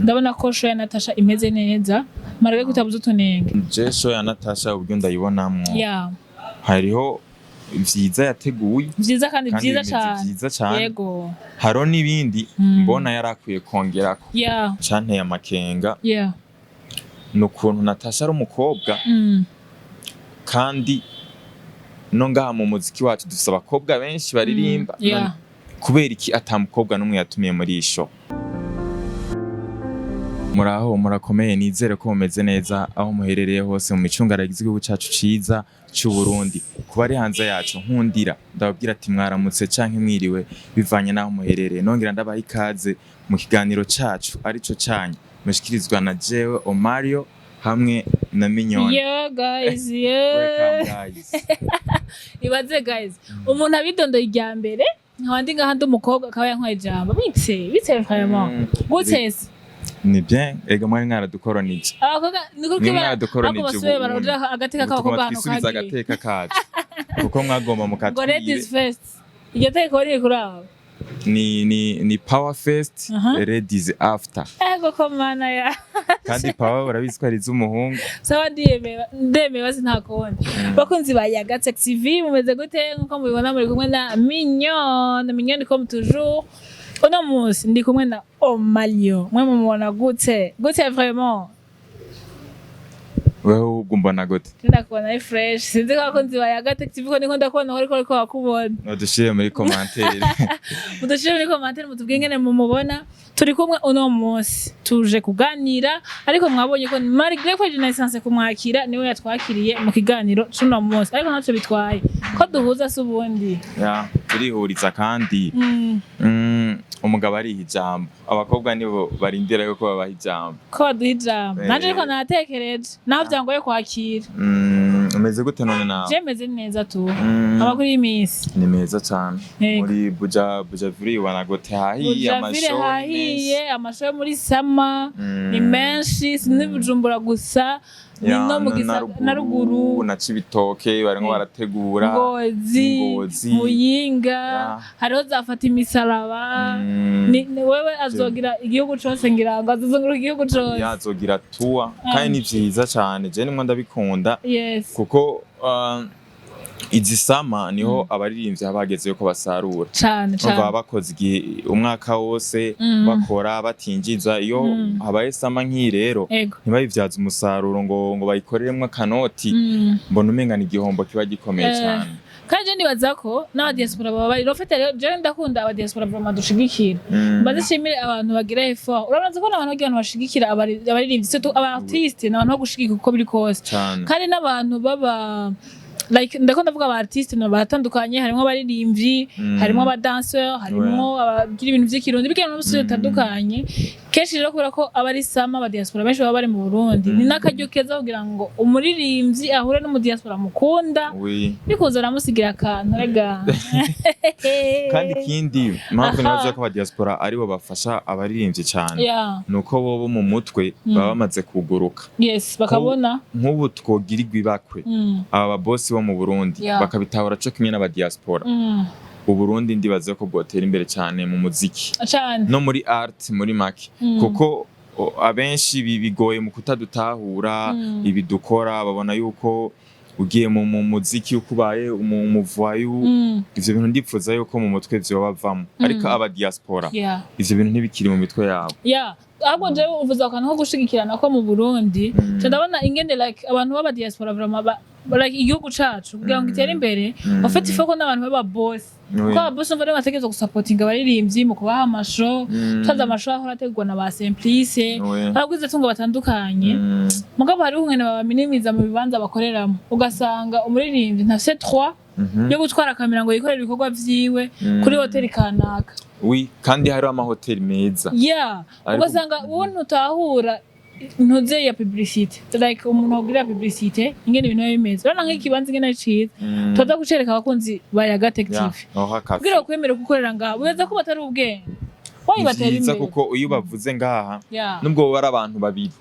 Ndabona ko show ya Natasha imeze neza malgré ko utabuze utunenge. Je show ya Natasha uburyo ndayibonamwo, hariho vyiza yateguye. Vyiza kandi kandi vyiza bimeze cane. Vyiza cane. Hariho n'ibindi mbona yari akwiye kongerako. Canteye amakenga ni ukuntu Natasha ari umukobwa, kandi no ngaha mu muziki wacu dufise abakobwa benshi baririmba. None kubera iki ata mukobwa n'umwe yatumiye muri iyi show? Muraho, murakomeye? Nizere ko mumeze neza aho muherereye hose mu micungararo y'igihugu cacu ciza c'u Burundi. Kuba ari hanze yacu, nkundira ndababwira ati mwaramutse canke mwiriwe, bivanye n'aho muherereye. Nongera ndabaha ikaze mu kiganiro cacu arico canyu, mushikirizwa na jewe Omario hamwe na Mignone. Yo guys, yo. Welcome, guys. Ibaze guys, umuntu abidondoye irya mbere, nkaba ndi ngaha ndi umukobwa, akaba yankwaye ijambo. Bite bite vraiment? Gute se? Ni bien, ega mwari mwaradukoronije. Abakobwa niko Mwe kibara mwaradukoronije. Ako basubiye Ubu baraja agateka ubu k'abakobwa tugomba hano twisubiza kagiye. agateka kacu, kuko mwagomba Ngo mukatwibe. ladies first, iryo tegeko riri kuri abo. Ni power first, ladies after. Ego ko mana ya. Kandi power urabizi ko ari iz'umuhungu. Sawa, ndiyemeye, ndemeye basi, nta kundi. Bakunzi ba Yaga Tech TV, mumeze gute? Nkuko mubibona, muri kumwe na Mignone, Mignone comme toujours. Uno munsi ndi kumwe na Omalio. Mwe mumubona gute gute vraiment? Wewe ubwo mbona gute? Ndakubona ari fresh. Sinzi ko abakunzi ba Yaga Tech TV ko niko ndakubona ko ariko bakubona. Nodushyire muri commentaire. Mudushire muri commentaire, mutubwire ingene mumubona. Turi kumwe uno munsi, tuje kuganira, ariko mwabonye ko malgré ko je nasanse kumwakira, niwe yatwakiriye mu kiganiro c'uno munsi, ariko ntacyo bitwaye ko duhuza se ubundi. Ya, turihuriza kandi. Umugabo ariha ijambo, abakobwa nibo barindira yuko babaha ijambo. Ko baduha ijambo. Nanje ariko natekereje naho byangoye kwakira. Umeze gute none nawe? Je meze neza tu. Amakuru y'iminsi? Ni meza cane. Yego. Muri Buja, Bujavire ubona gute? Hahiye? Bujavire Amashow ni menshi. Hahiye, amashow yo muri summer ni menshi, si ní Bujumbura gusa, ni Ya, no mu na ruguru. Na Cibitoke barimwo barategura. Ngozi, Ngozi. Muyinga, hariho zafata imisaraba. Ni wewe azogira igihugu cose, ngira ngo azozunguruka igihugu cose. Yazogira tuwa, kandi ni vyiza cane, je nimwo ndabikunda, kuko izi summer niho abaririmbyi baba bageze yuko basarura. Cane. Urumva, baba Cane. bakoze igihe umwaka wose bakora batinjiza. Iyo habaye summer nk'iyi rero, ntibayivyaze umusaruro ngo bayikoreremwo akanoti, mbona umenga ni igihombo kiba gikomeye cane. Kandi je nibaza ko n'abadiaspora baba bari rofete. Rero je ndakunda abadiaspora vraiment dushigikira. Mbaze nshimire abantu bagira effort. Urabona ko n'abantu bagira, abantu bashigikira abaririmbyi, surtout aba artiste, n'abantu bo gushigikira uko biri kose. Cane. Kandi n'abantu baba like, ndako ndavuga aba artiste no baratandukanye, harimo abaririmbyi, harimo aba danseur, harimo abagira ibintu vy'ikirundi, bigira ibintu byose bitandukanye. Kenshi rero, kubera ko aba ari summer, aba diaspora benshi baba bari mu Burundi, ni n'akaryo keza kugira ngo umuririmbyi ahure n'umudiaspora mukunda, bikuza aramusigira akantu rega. Kandi ikindi impamvu nibaza ko abadiaspora aribo bafasha abaririmbyi cane, nuko bobo mu mutwe baba bamaze kuguruka. Yes, bakabona. Nk'ubu twogirirwa ibakwe, aba babosi bo mu Burundi bakabitahura co kimwe n'abadiaspora, Uburundi ndibaza ko bwotera imbere cane mu muziki no muri art muri make, kuko abenshi bigoye mu kutadutahura. Ibi dukora babona yuko ugiye mu muziki uko ubaye umuvayu. Ivyo bintu ndipfuza yuko mu mutwe vyobavamo, ariko aba diaspora ivyo bintu ntibikiri mu mitwe yabo. Yeah, ahubwo jewe uvuze akantu ko gushigikirana ko mu Burundi. Nca ndabona ingene like abantu b'aba diaspora vraiment like igihugu cacu kugira ngo gitere imbere, en fait il faut ko n'abantu b'aba boss, kuko aba boss umva aribo bategerezwa gusapotinga abaririmbyi mu kubaha amashow. Twazi amashow ahora ategurwa na ba Simplice, abagwizatungo batandukanye. Mugabo hariho ukungene babaminimiza mu bibanza bakoreramo, ugasanga umuririmbyi ntafise droit yo gutwara kamera ngo yikorere ibikorwa vyiwe kuri hoteli kanaka. Oui, kandi hariho amahoteli meza. Ugasanga wowe ntutahura ntuze ya publicité, like umuntu wabwira publicité ingene ibintu biba bimeze. Urabona nk'ikibanza ingene ari ciza, tuza kucereka abakunzi ba Yaga Tech TV aho hakafe. Kugira bakwemere gukorera ngaha, wibaza ko batari ubwenge wayi Ni batera vyiza, imbere. kuko iyo bavuze ngaha, nubwo boba ari abantu babiri.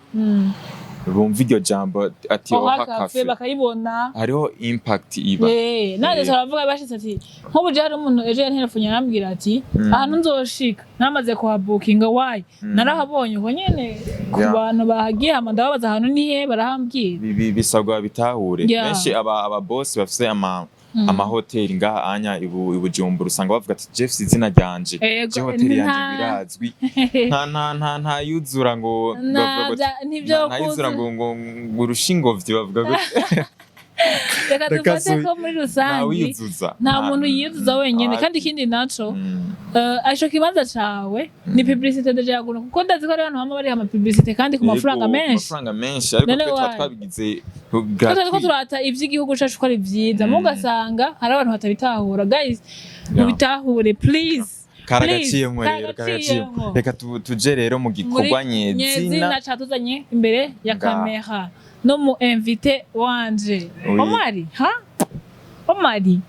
Bumva iryo jambo ati Oha Oha Cafe, Cafe, bakayibona. Hariho impact iba. Nanjye turavuga bashitse ati nk'ubu je hari umuntu ejo yanterefonye arambwira ati ahantu nzoshika namaze kuhabukinga, why narahabonye ubwo nyene ku bantu bahagiye, hama ndababaza ahantu nihe, barahambwira. Bisabwa bitahure. Benshi aba boss bafise amahoteli ngaha anya i Bujumbura, usanga bavuga ati Jeff izina ryanje, Ego, je hoteli yanje birazwi, nta yuzura ngo bavuga gute? Ntivyo nta yuzura ngo urushingovyi bavuga gute? Reka Reka dufate ko muri nta rusangi wiyuzuza. Nta muntu yiyuzuza wenyene. Kandi ikindi naco, ico kibanza cawe ni publicité déjà yagura, kuko ndazi ko hari abantu bama bariha ama publicité kandi ku mafaranga Yego, menshi. Amafaranga menshi, ariko None twe tuba why? twabigize Twe turiko gratuit. turata ivy'igihugu cacu ko ari vyiza, mugasanga hari abantu batabitahura. Guys, mubitahure please. Karagaciyemwo Please, rero, karagaciyemwo. karagaciyemwo. Reka tuje rero mu gikorwa nyezina. Nyezina catuzanye imbere ya kamera no mu invité wanje. Oui. Omari, ha Omari.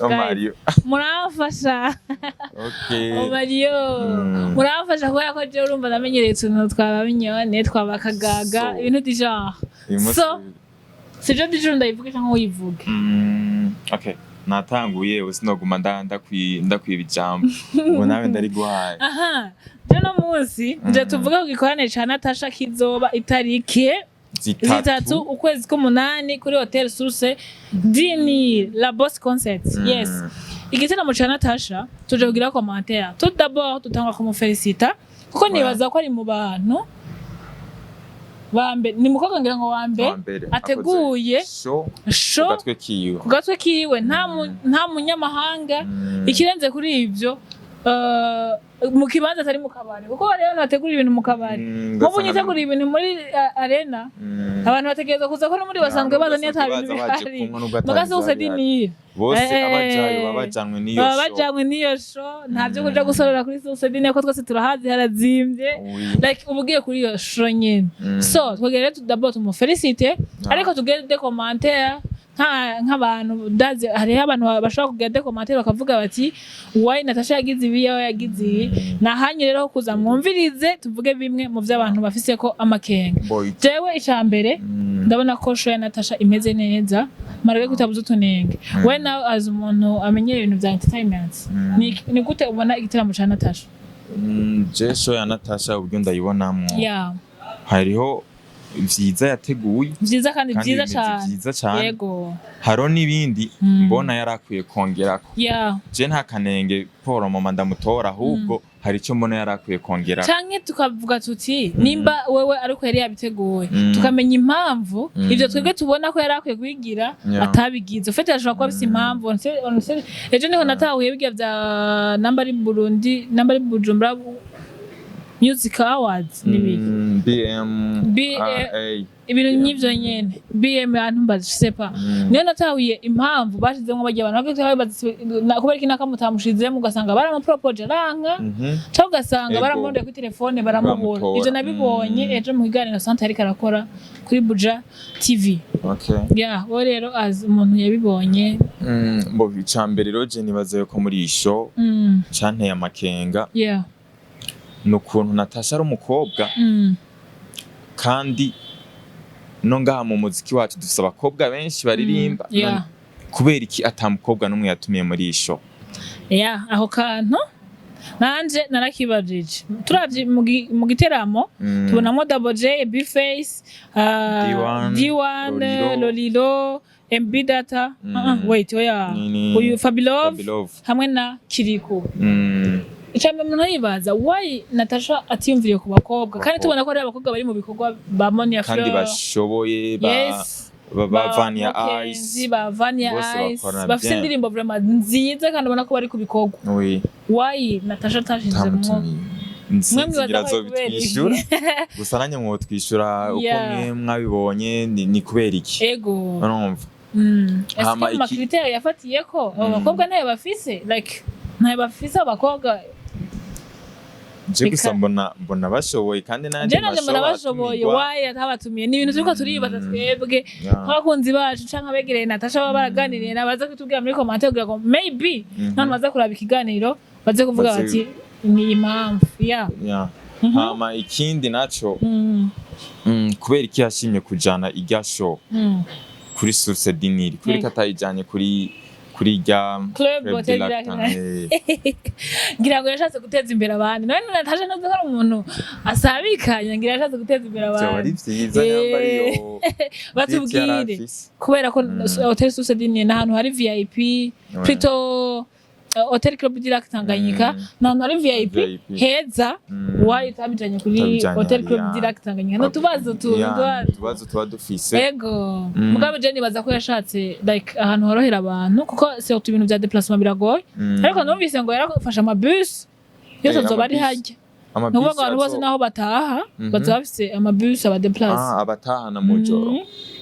Mario. Muramfasha. Okay. Omariyo. Muramfasha kubera ko jewe urumva namenyereye utuntu twaba mignonne, twaba kagaga, So. ibintu du genre. Uyu munsi So. Sivyo du genre, ndayivuge canke uyivuge? Okay, natanguye ubu sinoguma ndakwiba ijambo, ubu nawe ndariguhaye. Aha je no munsi nje tuvuge ku gikorane ca Natasha kizoba itariki 3 ukwezi k'umunani kuri Hotel Source du Nil, la Boss Concert. Yes, igitaramo ca Natasha tuje kugira commentaire. Tout d'abord tutanga kumufelicita kuko nibaza ko ari mu bantu ba mbere, ni mukobwa ngira ngo wa mbere Wa mbere ateguye akoze show show ku gatwe kiwe. Ku gatwe kiwe, nta munyamahanga. Ikirenze kuri ivyo, mu kibanza atari mu kabari, kuko hariho abantu bategura ibintu mu kabari. Nk'ubu Ugasanga nyitegura ibintu muri arena, abantu bategereza kuza ko no muri basanzwe baza niyo ata bintu baza baje bihari. kunywa nubwo ata Mugasi bintu wose bihari. Nil Bose abajayo baba bajanwe n'iyo baba show. Bajanywe n'iyo show, nta byo kuja gusorera kuri Source du Nil ko twese turahazi harazimvye. Like uba ugiye kuri iyo show nyene. So twegere rero d'abord tumufelicite, ariko tugere des commentaires nk'abantu ndazi hariho abantu bashobora kugira des commentaires bakavuga bati why Natasha yagize ibi, yawe yagize ibi. Nahanye rero ho kuza mwumvirize tuvuge bimwe mu vyo abantu bafise ko amakenga. Boy. Jewe ica mbere, ndabona ko show ya Natasha imeze neza malgré kutabuza utunenge. We nawe azi umuntu amenyera ibintu vya entertainment, ni gute ubona igitaramo ca Natasha? Je show ya Natasha uburyo ndayibonamwo, hariho vyiza yateguye. Vyiza kandi kandi vyiza bimeze cane. Vyiza cane. Hariho n'ibindi mbona yari akwiye kongerako. Je nta kanenge Paul mama ndamutora, ahubwo hari icyo mbona yari akwiye kongerako. Canke tukavuga tuti nimba wewe ariko yari yabiteguye, tukamenya impamvu ivyo twebwe tubona ko yari akwiye kubigira atabigize. Ufite ashobora kuba afise impamvu. Ejo niho natahuye birya vya namba ari Burundi, namba ari Bujumbura Music Awards n'ibiki. BM A. Ibintu nk'ivyo nyene, BM antumbaza, je sais pas. Niyo natahuye impamvu bashizemwo barya abantu kubera iki naka mutamushizemo, ugasanga baramupropoje aranka, cyangwa ugasanga baramurondeye kuri telefone baramubura. Bamutora. Ivyo nabibonye ejo mu kiganiro Santa ariko arakora kuri Buja TV. Yeah, we rero azi umuntu yabibonye. Bo icambere rero je nibaza yuko muri iyi show canteye amakenga ni ukuntu Natasha ari umukobwa, kandi no ngaha mu muziki wacu dufise abakobwa benshi baririmba. None kubera iki ata mukobwa n'umwe yatumiye muri iyi show? Yeah, aho kantu nanje narakibajije. Turavye mu giteramo, tubonamo Double J, Bface, D1, D1, Lolilo. Lolilo, MB Data, wait, oya, uyu Fabilove Fabilove. hamwe na Kiriku. Icambere umuntu yibaza, why Natasha atiyumviriye ku bakobwa kandi Bakobwa. tubona ko ari abakobwa bari mu bikorwa ba Monia Kandi Fleur bashoboye ba ba Vania Mukenzi, Ice ba Vania bose Ice bakorana bafise bien. indirimbo vraiment nziza kandi ubona ko bari ku bikorwa. Why Natasha atashizemwo? Tamutumiye. Mwe Nsinzi mwibaza ngira ko ari kubera iki? azobitwishyura, gusa nanjye mwotwishyura uko mwe mwabibonye, ni kubera iki? Ego. Urumva? Ese Hama mu macritères yafatiye ko abo bakobwa ntayo bafise, like ntayo bafise abakobwa? Je gusa mbona bashoboye kandi n'andi Je nanje mbona bashoboye. Why atabatumiye? Ni ibintu turiko turibaza twebwe nk'abakunzi bacu canke abegereye Natasha baba baraganiriye na baza kutubwira muri commentaire kugira ngo maybe none baza kuraba ikiganiro baze kuvuga bati ni impamvu ya. Yeah. Hama ikindi naco, kubera iki yashimye kujana irya show kuri Source du Nil, kubera ko atayijanye kuri irya Club Club Hotel du Lac du Lac. Tanganyika. Ngira ngo yashatse guteza imbere abandi. None Natasha ntazi ko ari umuntu asabikanya, ngira yashatse guteza imbere Vyoba ari abandi. vyiza nyamba ariyo Batubwire. yari afise. Kubera ko Hotel Source du Nil ni ahantu hari VIP, plutôt Hotel Club du Lac Tanganyika ni ahantu hari VIP, VIP. heza. Why utabijanye kuri Utabijanye Hotel Club hariya. du Lac Tanganyika? N'utubazo tu Ya, utubazo. utubazo tuba dufise. Ego. Mugabo je nibaza ko yashatse like ahantu horohera abantu, kuko surtout ibintu vya déplacement biragoye. Ariko numvise ngo yarafashe amabus yose azoba ari amabus. harya. Amabisi Ni ukuvuga ngo abantu bose naho bataha bazoba bafise amabus abadéplace. Ah, abatahana mu joro.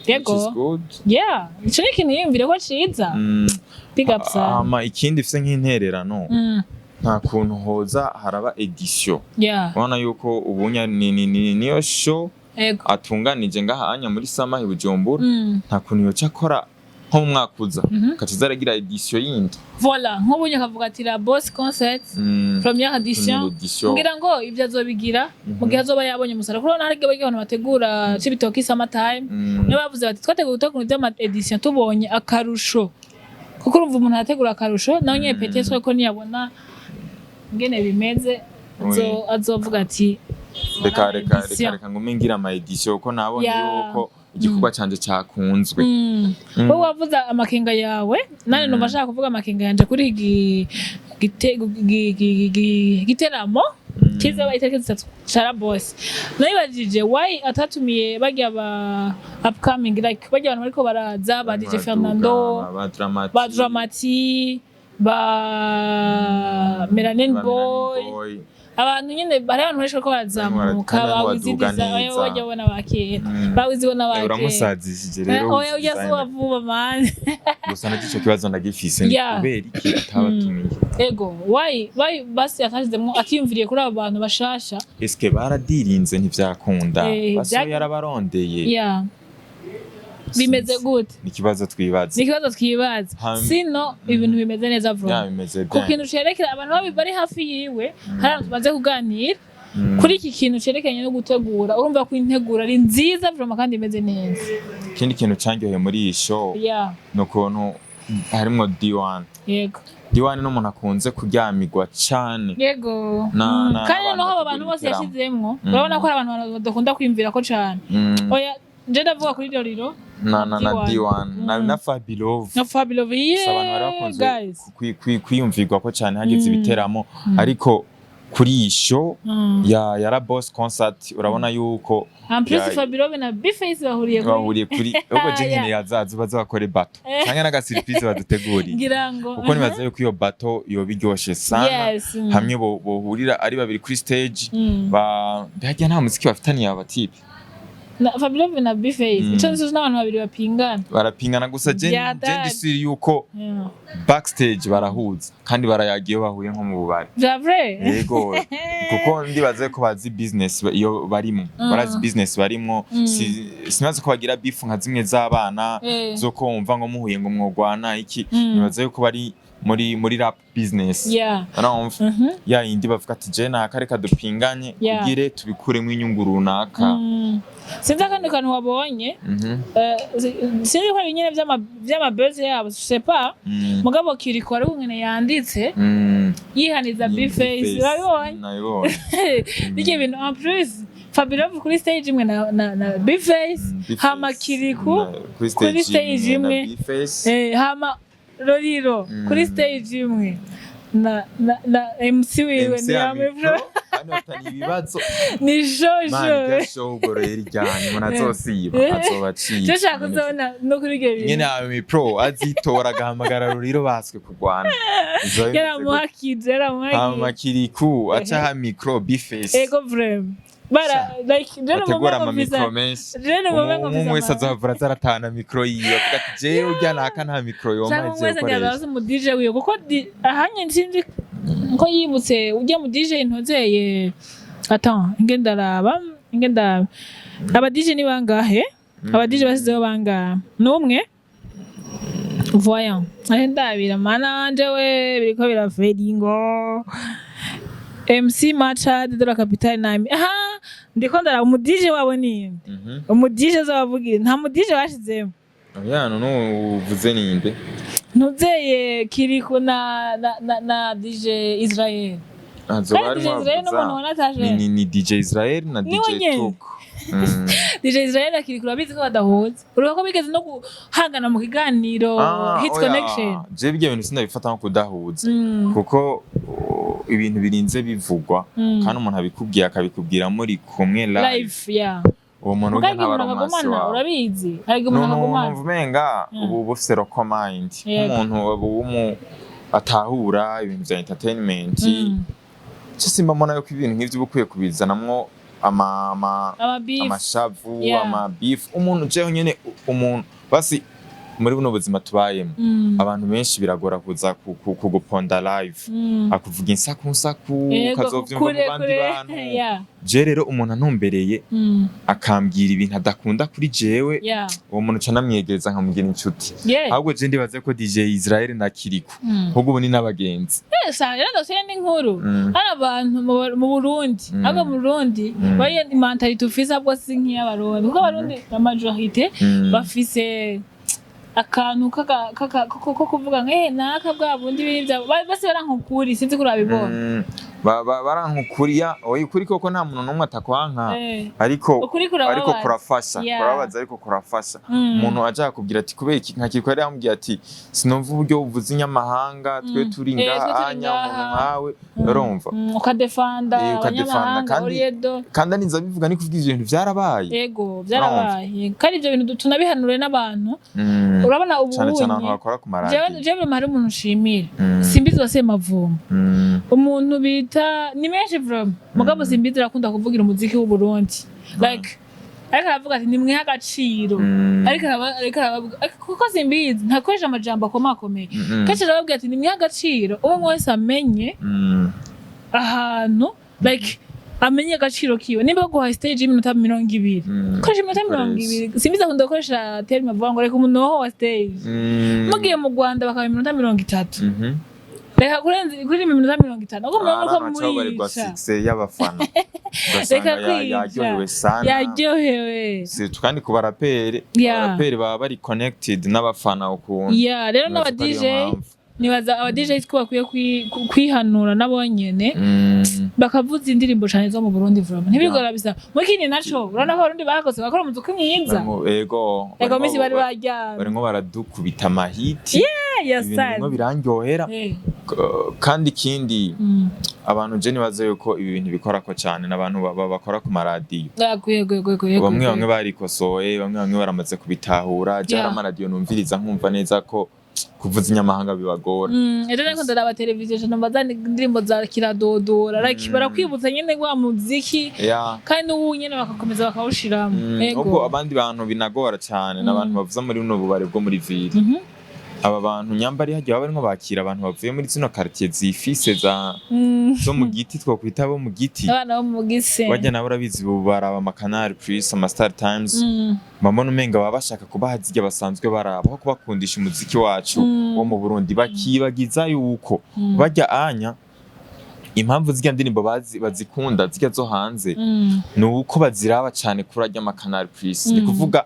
Yego. Which is good. Yeah, ico ni ikintu yiyumvire ko ciza. Big up sana. Hama ikindi ifise nk'intererano, nta kuntu hoza haraba édition. Ubona yuko ubunya ni niyo show atunganije ngaha anya muri summer i Bujumbura, nta kuntu yoca akora nko mu mwaka uza kaca aragira édition yindi. Voilà, nk'ubu akavuga ati la boss concert, première édition. Première édition. Ngira ngo ibyo azobigira mu gihe azoba yabonye umusaruro, kuko hari igihe abantu bategura Cibitoke Summer Time, niyo bavuze bati twateguye gutegura iby'ama édition tubonye akarusho, kuko urumva umuntu arategura akarusho nawe nyene, peut-être ko niyabona ingene bimeze azovuga ati Reka, reka, reka, édition. Reka ngume ngira ama édition kuko nabonye yuko igikorwa canje cakunzwe. Wowe wavuze amakenga yawe, nane numva nshaka kuvuga amakenga yanje kuri iki giteramo kizaba itariki 3 ca Boss. Nayibajije why atatumiye barya ba upcoming, like barya abantu bariko baraza, ba DJ Fernando, ba Dramati, ba Dramati, ba Melanin ba Boy, Melanin Boy. Abantu nyine bari, abantu benshi bariko barazamuka, Kandi ba baduga Wiz Design, neza. bajya bona ba kera, ba Wiz bona ba kera. Uramusazishije rero. Oya, ujya Designer. zuba vuba man. Gusa nacyo ico kibazo ndagifise, ni kubera iki atabatumiye? Ego, why basi atashizemwo, atiyumviriye kuri abo bantu bashasha? Eske baradirinze ntivyakunda? Basi yarabarondeye? Yeah, bimeze Sinzi. gute? Ni ikibazo twibaza. Ni ikibazo twibaza. Sino ibintu bimeze neza vuba Ya, bimeze ku bien. kintu cerekera abantu bari hafi yiwe. Hari abantu tumaze kuganira kuri iki kintu cerekeranye no gutegura, urumva ko integura ari nziza vraiment kandi imeze neza. Ikindi kintu candyoheye muri iyi show ni ukuntu harimwo D1. D1 ni umuntu akunze kuryamirwa cane. Kandi N'abantu noneho abo bantu bategura bose ibiteramo. yashizemwo, urabona ko hari abantu badakunda kwiyumvira ko cane. Oya, nje ndavuga kuri Loriro na D1. D1 na Fabilove. Na Fabilove, Gusa abantu bari yeah bakunze guys. kwiyumvirwa ko cane hageze ibiteramo, ariko kuri iyi show ya La Boss Concert urabona yuko En plus Ya- Fabilove na Bface bahuriye kuri bahuriye kuri ubwo je nkeneye azaza baza bakore battle canke n'agasurprise baduteguriye, ngira ngo kuko nibaza yuko iyo battle yoba iryoshe sana, hamwe bohurira ari babiri kuri stage. Ba harya nta muziki bafitaniye aba type. Na Fabilove na Bface, ico nzi n'abantu babiri bapingana. Barapingana gusa, je Yeah, je that. ndisiri yuko backstage barahuza kandi barayaga iyo bahuye nko mu bubari. Vya vrai? Yego, kuko ndibaza ko bazi business iyo barimo, barazi business barimo. Sinibaza ko bagira beef nka zimwe z'abana zo ko wumva ngo muhuye ngo mwogwana iki. Nibaza yuko bari muri rap business, urumva, ya yindi bavuga ati je naka reka dupinganye kugire tubikuremo inyungu runaka. Sinzi akandi kantu wabonye. Sinzi ko ari nyine vy'amabuzz yabo, je sais pas. Mugabo Kiriko ari ukungene yanditse yihaniza Bface, urabibonye? Nabibonye. Bijya bintu, en plus Fabilove kuri stage imwe na Bface, Bface. hama Kiriku kuri kuri stage imwe na imwe. Bface. Hama Roriro kuri stage imwe na MC wiwe MC ni Amipro, Amipro. hano bafitanye ibibazo. Ni jojo. Mani, irya show ubwo rero ijyanye umuntu azosiba azoba aciye. Cyo shaka uzabona no kuri ibyo bintu. Nyene Amipro azitora agahamagara Ruriro baswe kurwana. Bizoba bimeze gute? Yaramuhakije, yaramuhakije. Hama Kiriku aca aha micro Bface. Ego, vraiment, bara like je no Bategura mumengo ama mfise micro menshi. je no mumengo Umwe mfise wese azohavura azaratahana micro yiwe, avuga ati jewe urya naka nta micro yompa cyangwa agiye umwe wese gukoresha. ngira mu DJ wiwe, kuko ahanye sinzi ko yibutse ujya mu DJ ntozeye. Attends, inge ndaraba, inge ndaraba aba DJ ni bangahe, aba DJ basizeho bangahe? Numwe, voyons, ahe ndabira mana wanje we, biriko biraferingo. MC Machad de la Capitale nami. Aha, ndiko ndaraba umu DJ wabo ninde? Umu DJ azabavugira, nta mu DJ bashizemo. Oya, none uvuze ninde? Ntuzeye Kiriku na DJ Israel. Azoba Kandi DJ arimo Israel n'umuntu avuza. ubona ataje. Ni DJ Israel na Niwe DJ nyene. Tuk. DJ Israel na Kiriku urabizi ko badahuza. Urumva ko bigeze no guhangana mu kiganiro Hit Oya. Connection. Je ibyo bintu sindabifata nko kudahuza, kuko ibintu birinze bivugwa, kandi umuntu abikubwiye akabikubwira muri kumwe live, Live, yeah. uwo muntu Muga burya ntaba igihe ari umuntu umwasi agumana, wawe. Urabizi, hari igihe umuntu agumana. Numva umenga ubu ufise local mind, nk'umuntu ubu atahura ibintu vya entertainment. Cyo simba mbona yuko ibintu nk'ivyo uba ukwiye kubizanamwo ama Ama beef. amashavu, ama beef. Umuntu jewe nyene, umuntu basi muri buno buzima tubayemo, abantu benshi biragora kuza kuguponda live, akuvuga insaku nsaku, ukazovyumva mu Kure bandi kure. bantu. Je rero umuntu antumbereye akambwira ibintu adakunda kuri jewe, uwo muntu ca namwegereza nkamugira inshuti. Ahubwo je ndibaze ko DJ Israel na Kiriku ahubwo ubu ni n'abagenzi. Sa rero ndose n'inkuru. Hari abantu mu Burundi, ahubwo mu Burundi bari mentalité ufise ahubwo si nk'iy'Abarundi, kuko Abarundi la majorité bafise akantu ko kuvuga ngo naka bwa bundi biri byabo. Bose baranka ukuri, sinzi ko urabibona. Baranka ukuri, ya oya, ukuri koko nta muntu n'umwe atakwanka, ariko Ukuri kurababaza. ariko kurafasha. Kurababaza ariko kurafasha. Umuntu aja akubwira ati kubera iki, nka Kiriko yari yamubwiye ati sinumva uburyo uvuze inyamahanga, twe turi Twe ngaha turi anya umuntu ngaha. nkawe, urumva. Ukadefanda Ukadefanda, abanyamahanga oriedo. Kandi aninze abivuga, ni kuvuga ivyo bintu vyarabaye. Yego, byarabaye, kandi ivyo bintu tunabihanure n'abantu. Urabona ubu Cane cane abantu unye bakora ku maradiyo. Jewe hari umuntu nshimira, Simbizi wa Semavumba, umuntu bita ni menshi vraiment, mugabo Simbizi arakunda kuvugira umuziki w'u Burundi, like ariko aravuga ati nimwihe agaciro. Ariko arabavuga kuko Simbizi ntakoresha amajambo akomakomeye. Kenshi arababwira ati nimwihe agaciro, umwe wese amenye ahantu, like amenye agaciro kiwe. Nimba baguhaye stage y'iminota 20, koresha iminota mirongo Koresha. ibiri. Simbizi akunda gukoresha terme avuga ngo reka umunoho wa stage. Mugiye mu Rwanda bakaba iminota 30, reka kurenza kuririmba iminota 50, ahubwo murabona ko Abantu baca babarirwa murica. succès y'abafana, ugasanga Reka kwica. yaryohewe sana. Yaryohewe. Surtout kandi ku baraperi, abaraperi baba bari connected n'abafana ukuntu. Yeah, rero Nibaza n'aba ko ariyo DJ, mpamvu. nibaza aba DJ ko bakwiye kwihanura nabo nyene, bakavuza indirimbo cane zo mu Burundi vraiment, ntibigora bisa. Muri kindi naco urabona ko Abarundi bakoze bakora umuziki mwiza. Ego. Ego, misi bari baryamye. Barimo baradukubita amahiti, ibintu bimwe birandyohera. Kandi ikindi, abantu je nibaza yuko ibi bintu bikorako cane n'abantu bakora ku maradiyo. Yego yego yego yego. Bamwe bamwe barikosoye, bamwe bamwe baramaze kubitahura. Je hari amaradiyo numviriza nkumva neza ko kuvuza inyamahanga bibagora. Ejo nariko ndaraba televiziyo, numva za indirimbo za Kiradodora, like barakwibutsa nyene wa muziki, kandi n'ubu nyene bagakomeza bakawushiramo. Ubwo abandi bantu binagora cane n'abantu bavuza muri buno bubare bwo muri ville. Aba bantu nyambari hagiye baba barimo bakira abantu bavuye muri zino quartier zifise za zo mu giti, twokwita bo mu giti. Abana bo mu gise. Bajya nabo urabizi, ubu baraba ama Canal Plus, ama Star Times, mbona umenga baba bashaka kubaha zirya basanzwe baraba aho kubakundisha umuziki wacu wo mu Burundi, bakibagiza yuko bajya anya impamvu zirya ndirimbo bazikunda zirya zo hanze, ni uko baziraba cane kuri arya ama Canal Plus. Ni kuvuga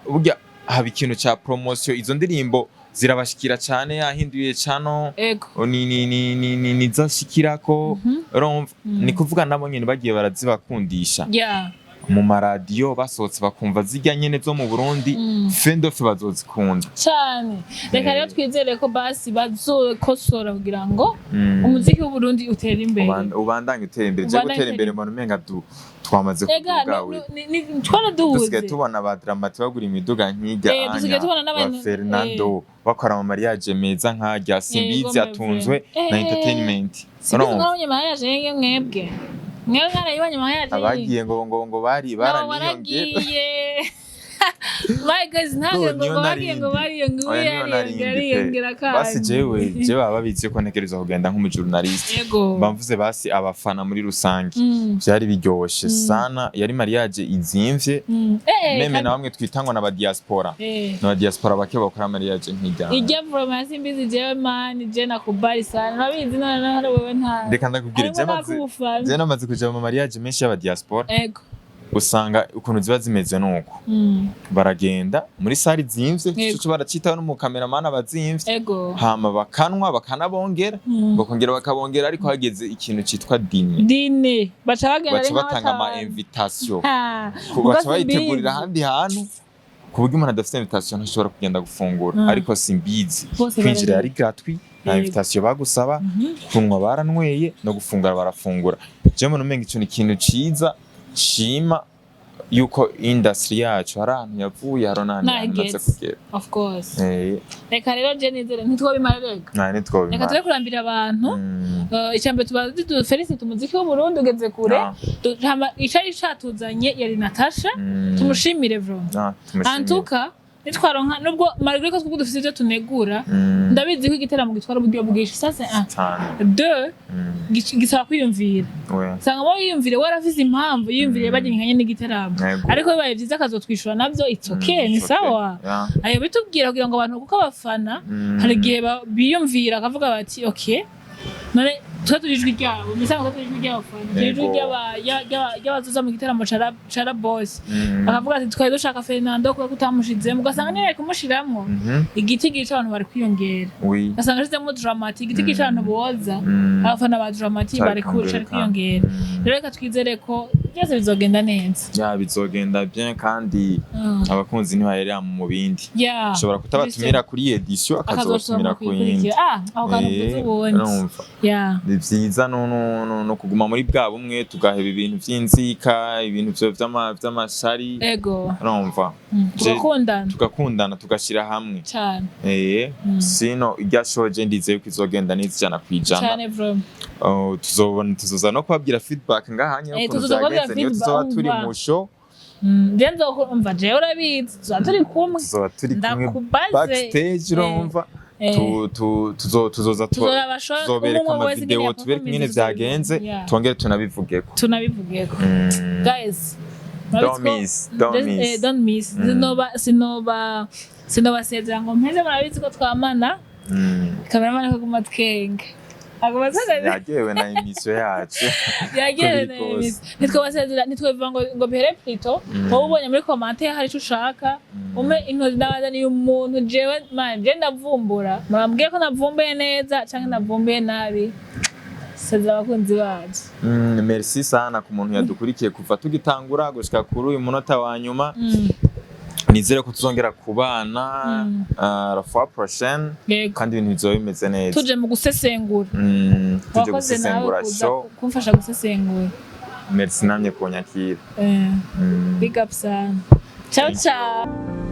burya haba ikintu ca promotion, izo ndirimbo zirabashikira cane yahinduye cano, ni nizashikirako. Urumva, ni kuvuga nabo nyene bagiye barazibakundisha mu maradiyo, basohotse bakumva zirya nyene zo mu Burundi, fendofe bazozikunda. Cane. Reka rero twizere ko basi bazokosora kugira ngo umuziki w'Uburundi utere imbere. Ubandanye utera imbere. Je Ubandanye gutera utera imbere mbona umenga twamaze Ega kuduga we. Twaraduze. Dusigaye tubona ba Dramati bagura imiduga nk'irya, Dusigaye tubona ba n'abantu Fernando bakora ama mariage meza nk'arya Simbizi, atunzwe na entertainment. Simbizi. Urumva? Mwabonye mariage yenge mwebwe? Mwewe mwarayibonye mariage? Abagiye ngo bari Nabo baraniyongera. waragiye. My guys, ntabwo ngo Niyo ngo bagiye ngo narindi. bariyo ngo Oya, niyo narindi pe. yariyongera kandi. Basi jewe baba babizi ko ntegerezwa kugenda nk'umujournaliste. Mba mvuze basi abafana muri rusange. Vyari biryoshe sana, yari mariage izimvye. Même na bamwe twitangwa n'aba diaspora, n'aba diaspora bake bakora mariage nk'ijyana. Ijya vraiment simbizi jewe, man, je nakubali sana, urabizi none none wewe nta Reka ndakubwire, harimo je maze n'akubufana. Je namaze kuja mu mariage menshi y'aba diaspora, usanga ukuntu ziba zimeze nuko baragenda muri salle zimvye, ico baracitaho n'umukameramani abazimvye, hama bakanwa, bakanabongera, bakongera bakabongera, ariko hageze ikintu citwa dîner, dîner baca bagenda baca ari batanga ama nk'abatanu. invitation. Ha, Baca muga bayitegurira simbizi. ahandi hantu, ku buryo umuntu adafite invitation ntashobora kugenda gufungura. Ariko simbizi, Bose kwinjira bararya. yari gratuit, nta invitation bagusaba, kunywa baranyweye, no gufungura barafungura. Jewe mbona umenga ico ni ikintu ciza, shima yuko industry yacu hari ahantu yavuye, hari n'ahandi hantu imaze Nahigeze. kugera. Of course. Reka rero je nizere ntitwobimara rega. Nta Reka ntitwobimara. tube kurambira abantu. Icambere tubaze félicite umuziki w'Uburundi ugeze kure. Hama icari catuzanye yari Natasha. Tumushimire vraiment. Ah, tumushimire. Antuka nitwaronka nubwo malgré ko twebwe dufite ivyo tunegura, ndabizi ko igiteramo gitwara uburyo bwinshi, ça c'est un, Cane. deux, gisaba kwiyumvira. Usanga bo yiyumvire warafise impamvu yiyumviriye baginkanye n'igiteramo, ariko bibaye vyiza akazotwishura navyo, it's okay, ni It's okay. sawa. Ayo bitubwira kugira ngo abantu, kuko abafana hari igihe biyumvira akavuga bati okay, none twe turi ijwi ryabo, misango twe turi ijwi ry'abafana, turi ijwi ry'abazoza mu giteramo ca La Boss, bakavuga ati twari dushaka Fernando, kubera ko utamushizemo, ugasanga niyo yari kumushiramwo, igiti gica abantu bari kwiyongera, ugasanga ashizemo Dramati, igiti gica abantu boza, abafana ba Dramati Cari bari cari kwiyongera. kwiyongera. Rero reka twizere ko byose bizogenda neza. Ya, bizogenda bien, kandi abakunzi ntibaherera mu bindi. Ushobora kutabatumira kuri iyi edition, akazobatumira ku yindi. Ah, aho kantu mvuze ubundi. Urumva, ni vyiza no kuguma muri bwa bumwe, tugaheba ibintu vy'inzika, ibintu vy'amashari. Urumva, Tugakundana. Tugakundana, tugashira hamwe. Cane. Sino irya shoje ndizeye ko izogenda neza 100%. Cane vraiment. Oh, tuzobona, tuzoza no kubabwira feedback ngahanye ukuntu Tuzoza kubabwira vyagenze, niyo feedback, tuzoba turi umva. mu show. Je nzokumva, jewe urabizi tuzoba turi kumwe. Tuzoba turi kumwe Ndakubaze. backstage, urumva. Tuzoza Tuzoraba show, tuzobereka umwe wese amavideo, ingene tubereke ingene yaperformance. vyagenze, twongere tunabivugeko. Tunabivugeko. Guys, Don't miss, don't miss. Don't miss. Sinobasezera ngo mpeze, murabizi ko twamana. Kameramani kaguma twenge, aguma twenge. Yaryohewe na émission yacu. Yagerewe Uko biri kose. Ntitwabasezera, ntitwobivuga ngo bihere plutôt wowe ubonye muri commentaire hari ico ushaka, umpe intozi ndabazaniye umuntu. Jewe man, je ndavumbura, murambwiye ko navumbuye neza canke navumbuye nabi. Sezera abakunzi bacu. Merci sana ku muntu yadukurikiye kuva tugitangura gushika kuri uyu munota wa nyuma. Nizere ko tuzongera kubana la fois prochaine, kandi ibintu bizoba bimeze neza. Tuje mu gusesengura. Tuje Wakoze nawe gusesengura kuza show. kumfasha gusesengura. Merci namye kunyakira. Big up sana, ciao. Thank you. Ciao.